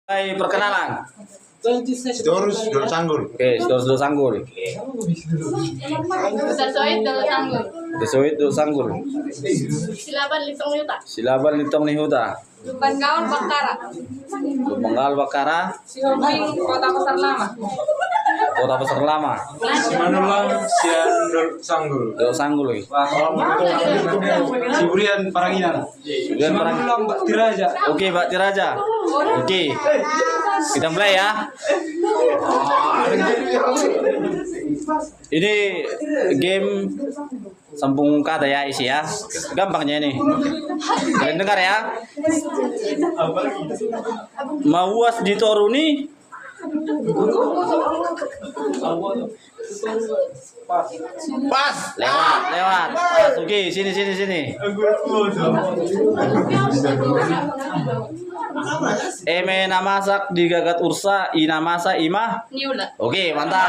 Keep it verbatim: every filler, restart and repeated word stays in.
Hai, perkenalan. Sitorus Dolok Sanggul. Oke, Sitorus Dolok Sanggul. Hutasoit Dolok Sanggul. Hutasoit Dolok Sanggul. Silaban Lintong ni Huta. Silaban Lintong ni Huta. Lumban Gaol Bakkara. Lumban Gaol Bakkara. Sihombing Kota Pasar Lama. Kota Pasar Lama. Simanullang sian Dolok Sanggul. Dolok Sanggul lagi. Wah, Siburian Paranginan. Siburian Paranginan. Simanullang Bakti Raja. Oke, Bakti Raja. Oke. Kita mulai ya. Ini game sambung kata ya, isi ya. Gampang ya ini. Kalian dengar ya. Mauas di toru ni. Pas. Lewat, lewat. Pas, oke, sini, sini, sini. Eme na masak di gagat ursa, i na masa i ma. Niula. Oke, mantap.